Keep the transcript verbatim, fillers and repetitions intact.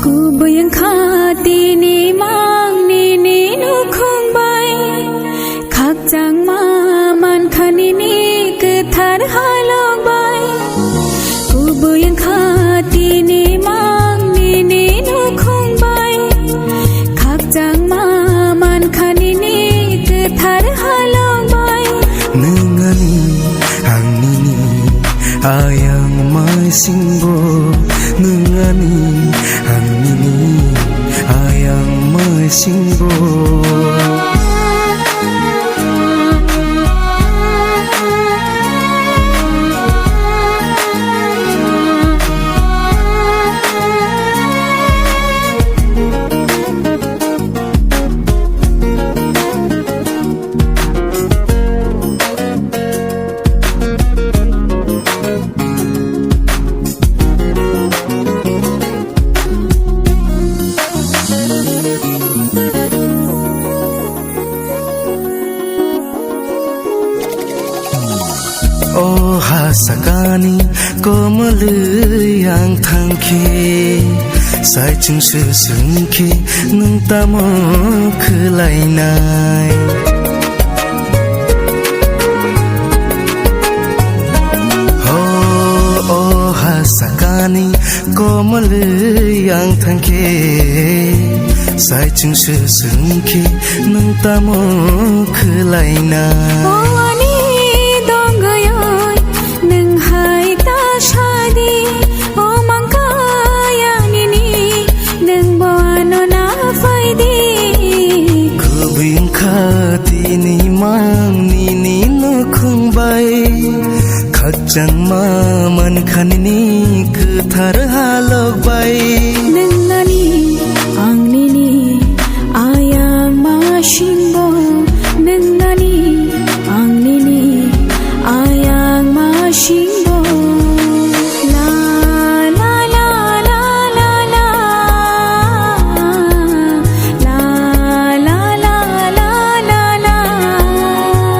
Kubui wngkha tini mang nini nukhung bai, khakchangma mankha nini kwthar halok bai. Kubui wngkha tini mang nini nukhung bai, khakchangma mankha nini kwthar halok bai. Nwng ani, ang nini, ayang maisingbo. Nwng ani, ang nini, ayang maisingbo. O ha sakani komolwi ang thangkhe, saichung se swngkhe nwng tamo khwlainai? Ho, o ha sakani komolwi ang thangkhe, saichung se swngkhe nwng tamo khwlaina? O ani dongayoi, nwng hai ta sadi, o mangkaya nini, nwng bo ano na phaidi. Kubui wngkha tini mang nini nukhung bai, khakchangma mankha nini kwthar halok bai.